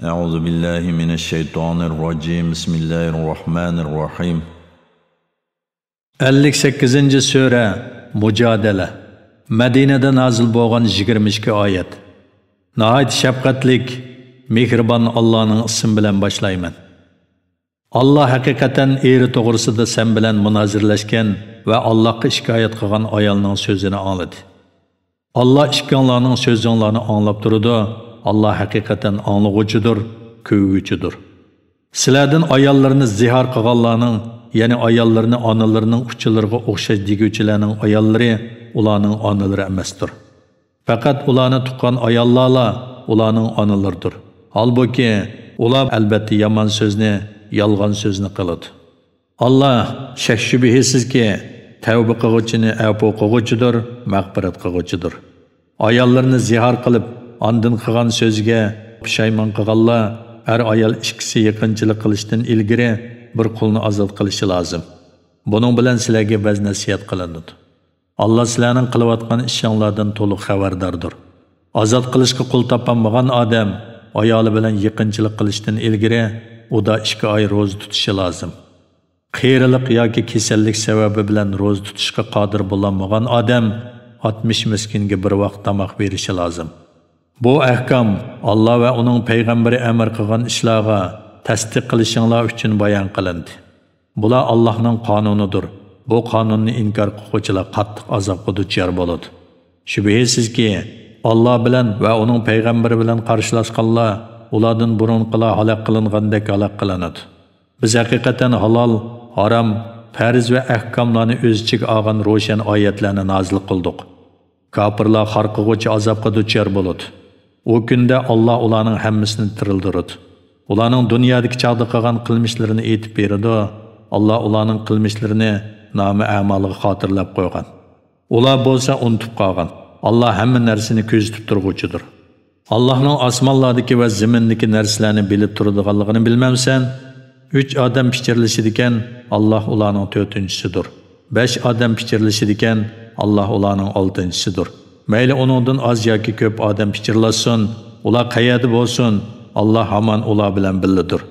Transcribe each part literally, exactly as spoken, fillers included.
أعوذ بالله من الشيطان الرجيم. بسم الله الرحمن الرحيم. ئەللىك سەككىزىنچى سۈرە، مۇجادىلە. مەدىنىدە نازىل بولغان يىگىرمە ئىككى ئايەت. ناھايىتى شەپقەتلىك، مېھرىبان ئاللانىڭ ئىسمى بىلەن باشلايمەن. ئاللا ھەقىقەتەن ئېرى توغرىسىدا سەن بىلەن مۇنازىرىلەشكەن ۋە ئاللاغا شىكايەت قىلغان ئايالنىڭ سۆزىنى ئاڭلىدى. ئاللا ئىككىڭلارنىڭ سۆزۈڭلارنى ئاڭلاپ تۇرىدۇ. ئاللا ھەقىقەتەن ئاڭلىغۇچىدۇر، كۆرگۈچىدۇر. سىلەردىن ئاياللىرىنى زىھار قىلغانلارنىڭ، يەنى ئاياللىرىنى ئانىلىرىنىڭ ئۇچىلىرىغا ئوخشاش دېگۈچىلەرنىڭ ئاياللىرى ئۇلارنىڭ ئانىلىرى ئەمەستۇر. پەقەت ئۇلارنى تۇغقان ئاياللارلا ئۇلارنىڭ ئانىلىرىدۇر. ھالبۇكى، ئۇلار ئەلبەتتە يامان سۆزنى، يالغان سۆزنى قىلىدۇ. ئاللا شەك-شۈبھىسىزكى، تەۋبە قىلغۇچىنى ئەپۇ قىلغۇچىدۇر، مەغپىرەت قىلغۇچىدۇر. ئاياللىرىنى زىھار قىلىپ، ئاندىن قىلغان سۆزىگە پۇشايمان قىلغانلار ئەر-ئايال ئىككىسى يېقىنچىلىق قىلىشتىن ئىلگىرى بىر قۇلنى ئازاد قىلىشى لازىم. بۇنىڭ بىلەن سىلەرگە ۋەز-نەسىھەت قىلىنىدۇ. ئاللا سىلەرنىڭ قىلىۋاتقان ئىشىڭلاردىن تولۇق خەۋەرداردۇر. ئازاد قىلىشقا قۇل تاپالمىغان ئادەم ئايالى بىلەن يېقىنچىلىق قىلىشتىن ئىلگىرى ئۇدا ئىككى ئاي روزا تۇتۇشى لازىم. قېرىلىق ياكى كېسەللىك سەۋەبى بىلەن روزا تۇتۇشقا قادىر بولالمىغان ئادەم ئاتمىش مىسكىنگە بىر ۋاق تاماق بېرىشى لازىم. بۇ ئەھكام ئاللا ۋە ئۇنىڭ پەيغەمبىرى ئەمر قىلغان ئىشلارغا تەستىق قىلىشىڭلار ئۈچۈن بايان قىلىندى. بۇلار ئاللانىڭ قانۇنىدۇر. بۇ قانۇننى ئىنكار قىلغۇچىلار قاتتىق ئازابقا دۇچار بولىدۇ. شۈبھىسىزكى، ئاللا بىلەن ۋە ئۇنىڭ پەيغەمبىرى بىلەن قارشىلاشقانلار ئۇلاردىن بۇرۇنقىلار ھالاك قىلىنغاندەك ھالاك قىلىنىدۇ. بىز ھەقىقەتەن ھالال، ھارام، پەرز ۋە ئەھكاملارنى ئۆز ئىچىگە ئالغان روشەن ئايەتلەرنى نازىل قىلدۇق. كاپىرلار خار قىلغۇچى ئازابقا دۇچار بولىدۇ. ئۇ كۈندە ئاللا ئۇلارنىڭ ھەممىسىنى تىرىلدۈرىدۇ. ئۇلارنىڭ دۇنيادىكى چاغدا قىلغان قىلمىشلىرىنى ئېيتىپ بېرىدۇ. ئاللا ئۇلارنىڭ قىلمىشلىرىنى نامە ئەمالىغا خاتىرىلەپ قويغان. ئۇلار بولسا ئۇنتۇپ قالغان. ئاللا ھەممە نەرسىنى كۆزىتىپ تۇرغۇچىدۇر. ئاللانىڭ ئاسمانلاردىكى ۋە زېمىندىكى نەرسىلەرنى بىلىپ تۇرىدىغانلىقىنى بىلمەمسەن؟ ئۈچ ئادەم پىچىرلىشىدىكەن، ئاللا ئۇلارنىڭ تۆتىنچىسىدۇر. بەش ئادەم پىچىرلىشىدىكەن، ئاللا ئۇلارنىڭ ئالتىنچىسىدۇر. مەيلى ئۇنىڭدىن ئاز ياكى كۆپ ئادەم پىچىرلاشسۇن، ئۇلار قەيەردە بولسۇن، ئاللا ھامان ئۇلار بىلەن بىللىدۇر.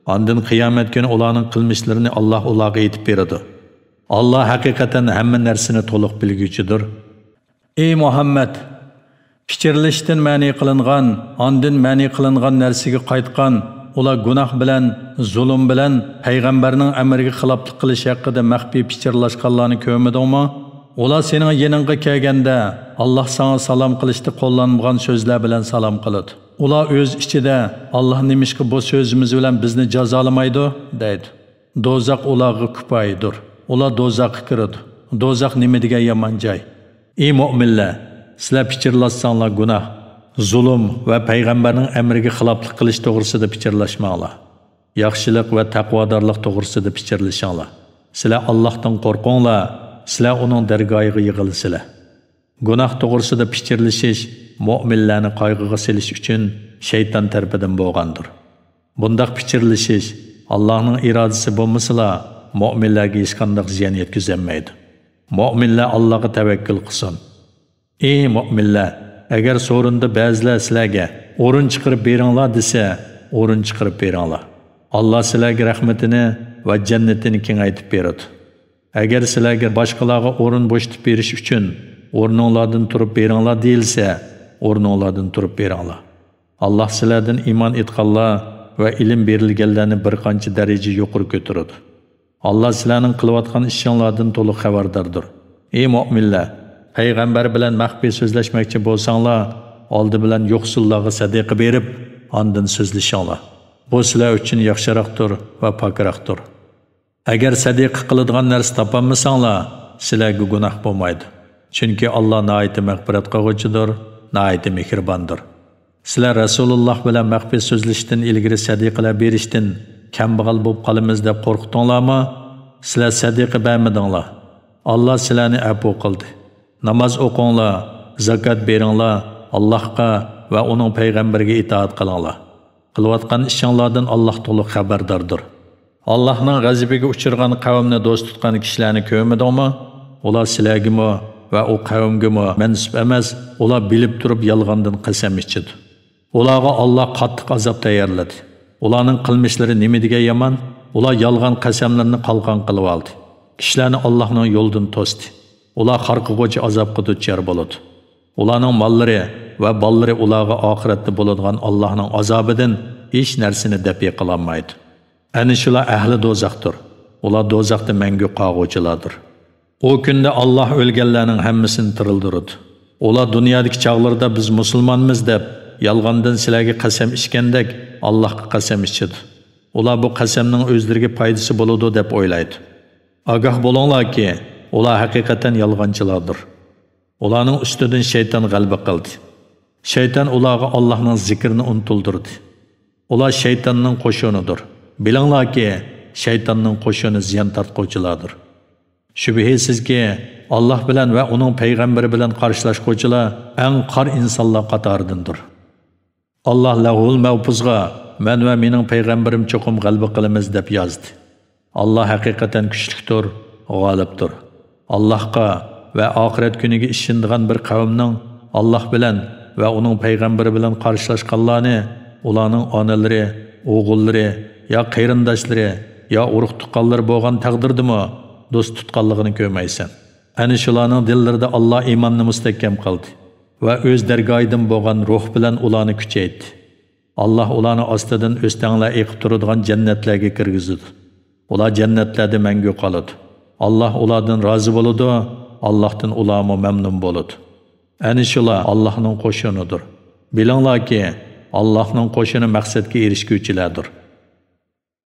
ئاندىن قىيامەت كۈنى ئۇلارنىڭ قىلمىشلىرىنى ئاللا ئۇلارغا ئېيتىپ بېرىدۇ. ئاللا ھەقىقەتەن ھەممە نەرسىنى تولۇق بىلگۈچىدۇر. ئى مۇھەممەد! پىچىرلىشىشتىن مەنئى قىلىنغان، ئاندىن مەنئى قىلىنغان نەرسىگە قايتقان، ئۇلار گۇناھ بىلەن، زۇلۇم بىلەن، پەيغەمبەرنىڭ ئەمرىگە خىلاپلىق قىلىش ھەققىدە مەخپىي پىچىرلاشقانلارنى كۆرمىدىڭمۇ؟ ئۇلار سېنىڭ يېنىڭغا كەلگەندە، ئاللا ساڭا سالام قىلىشتا قوللانمىغان سۆزلەر بىلەن سالام قىلىدۇ. ئۇلار ئۆز ئىچىدە، ئاللا نېمىشقا بۇ سۆزىمىز بىلەن بىزنى جازالىمايدۇ؟ دەيدۇ. دوزاخ ئۇلارغا كۇپايىدۇر. ئۇلار دوزاخقا كىرىدۇ. دوزاخ نېمە دېگەن يامان جاي! ئى مۆمىنلەر! سىلەر پىچىرلاشساڭلار گۇناھ، زۇلۇم ۋە پەيغەمبەرنىڭ ئەمرىگە خىلاپلىق قىلىش توغرىسىدا پىچىرلاشماڭلار. ياخشىلىق ۋە تەقۋادارلىق توغرىسىدا پىچىرلىشىڭلار. سىلەر ئاللاھتىن قورقۇڭلار، سىلەر ئۇنىڭ دەرگاھىغا يىغىلىسىلەر. گۇناھ توغرىسىدا پىچىرلىشىش مۆمىنلەرنى قايغىغا سېلىش ئۈچۈن شەيتان تەرىپىدىن بولغاندۇر. بۇنداق پىچىرلىشىش ئاللاھنىڭ ئىرادىسى بولمىسىلا، مۆمىنلەرگە ھېچقانداق زىيان يەتكۈزەلمەيدۇ. مۆمىنلەر ئاللاھقا تەۋەككۈل قىلسۇن. ئى مۆمىنلەر! ئەگەر سورۇندا بەزىلەر سىلەرگە «ئورۇن چىقىرىپ بېرىڭلار» دېسە، ئورۇن چىقىرىپ بېرىڭلار. ئاللا سىلەرگە رەھمىتىنى ۋە جەننىتىنى كېڭەيتىپ بېرىدۇ. ئەگەر سىلەرگە باشقىلارغا ئورۇن بوشىتىپ بېرىش ئۈچۈن «ئورنۇڭلاردىن تۇرۇپ بېرىڭلار» دېيىلسە، ئورنۇڭلاردىن تۇرۇپ بېرىڭلار. ئاللا سىلەردىن ئىمان ئېيتقانلار ۋە ئىلىم بېرىلگەنلەرنى بىر قانچە دەرىجە يۇقىرى كۆتۈرىدۇ. ئاللا سىلەرنىڭ قىلىۋاتقان ئىشىڭلاردىن تولۇق خەۋەرداردۇر. ئى مۆمىنلەر! پەيغەمبەر بىلەن مەخپىي سۆزلەشمەكچى بولساڭلار، ئالدى بىلەن يوقسۇللارغا سەدىقە بېرىپ، ئاندىن سۆزلىشىڭلار. بۇ سىلەر ئۈچۈن ياخشىراقتۇر ۋە پاكراقتۇر. ئەگەر سەدىقە قىلىدىغان نەرسە تاپالمىساڭلار، سىلەرگە گۇناھ بولمايدۇ. چۈنكى ئاللا ناھايىتى مەغپىرەت قىلغۇچىدۇر، ناھايىتى مېھرىباندۇر. سىلەر رەسۇلۇللا بىلەن مەخپىي سۆزلىشىشتىن ئىلگىرى سەدىقىلەر بېرىشتىن كەمبەغەل بولۇپ قالىمىز دەپ قورقتۇڭلارمۇ؟ سىلەر سەدىقە بەرمىدىڭلار. ئاللا سىلەرنى ئەپۇ قىلدى. ناماز ئوقۇڭلار، زاكات بېرىڭلار، ئاللاھقا ۋە ئۇنىڭ پەيغەمبىرىگە ئىتائەت قىلىڭلار. قىلىۋاتقان ئىشىڭلاردىن ئاللا تولۇق خەۋەرداردۇر. ئاللاھنىڭ غەزىپىگە ئۇچرىغان قەۋمنى دوست تۇتقان كىشىلەرنى كۆرمىدىڭمۇ؟ ئۇلار سىلەرگىمۇ ۋە ئۇ قەۋمگىمۇ مەنسۇپ ئەمەس، ئۇلار بىلىپ تۇرۇپ يالغاندىن قەسەم ئىچىدۇ. ئۇلارغا ئاللاھ قاتتىق ئازاب تەييارلىدى. ئۇلارنىڭ قىلمىشلىرى نېمە دېگەن يامان! ئۇلار يالغان قەسەملىرىنى قالقان قىلىۋالدى. كىشىلەرنى ئاللاھنىڭ يولىدىن توستى. ئۇلار خار قىلغۇچى ئازابقا دۇچار بولىدۇ. ئۇلارنىڭ ماللىرى ۋە بالىلىرى ئۇلارغا ئاخىرەتتە بولىدىغان ئاللاھنىڭ ئازابىدىن ھېچ نەرسىنى دەپئى قىلالمايدۇ. ئەنە شۇلار ئەھلى دوزاختۇر. ئۇلار دوزاختا مەڭگۈ قالغۇچىلاردۇر. ئۇ كۈندە ئاللاھ ئۆلگەنلەرنىڭ ھەممىسىنى تىرىلدۈرىدۇ. ئۇلار دۇنيادىكى چاغلىرىدا بىز مۇسۇلمانمىز دەپ، يالغاندىن سىلەرگە قەسەم ئىچكەندەك، ئاللاھقا قەسەم ئىچىدۇ. ئۇلار بۇ قەسەمنىڭ ئۆزلىرىگە پايدىسى بولىدۇ دەپ ئويلايدۇ. ئاگاھ بولۇڭلاركى، ئۇلار ھەقىقەتەن يالغانچىلاردۇر. ئۇلارنىڭ ئۈستىدىن شەيتان غەلىبە قىلدى. شەيتان ئۇلارغا ئاللاھنىڭ زىكرىنى ئۇنتۇلدۇردى. ئۇلار شەيتاننىڭ قوشۇنىدۇر. بىلىڭلاركى، شەيتاننىڭ قوشۇنى زىيان تارتقۇچىلاردۇر. شۈبھىسىزكى، ئاللاھ بىلەن ۋە ئۇنىڭ پەيغەمبىرى بىلەن قارشىلاشقۇچىلار ئەڭ خار ئىنسانلار قاتارىدىندۇر. ئاللاھ لەۋھۇل مەھپۇزغا، مەن ۋە مېنىڭ پەيغەمبىرىم چوقۇم غەلىبە قىلىمىز دەپ يازدى. ئاللاھ ھەقىقەتەن كۈچلۈكتۇر، غالىبتۇر. ئاللاھقا ۋە ئاخىرەت كۈنىگە ئىشىنىدىغان بىر قەۋمنىڭ ئاللاھ بىلەن ۋە ئۇنىڭ پەيغەمبىرى بىلەن قارشىلاشقانلارنى ئۇلارنىڭ ئانىلىرى، ئوغۇللىرى يا قېرىنداشلىرى يا ئۇرۇق-تۇغقانلىرى بولغان تەقدىردىمۇ دوست تۇتقانلىقىنى كۆرمەيسەن. ئەنە شۇلارنىڭ دىللىرىدا ئاللاھ ئىماننى مۇستەھكەم قىلدى ۋە ئۆز دەرگاھىدىن بولغان روھ بىلەن ئۇلارنى كۈچەيتتى. ئاللاھ ئۇلارنى ئاستىدىن ئۆستەڭلەر ئېقىپ تۇرىدىغان جەننەتلەرگە كىرگۈزىدۇ. ئۇلار جەننەتلەردە مەڭگۈ قالىدۇ. ئاللاھ ئۇلاردىن رازى بولىدۇ، ئاللاھتىن ئۇلارمۇ مەمنۇن بولىدۇ. ئەنە شۇلار ئاللاھنىڭ قوشۇنىدۇر. بىلىڭلاركى، ئاللاھنىڭ قوشۇنى مەقسەتكە ئېرىشكۈچىلەردۇر.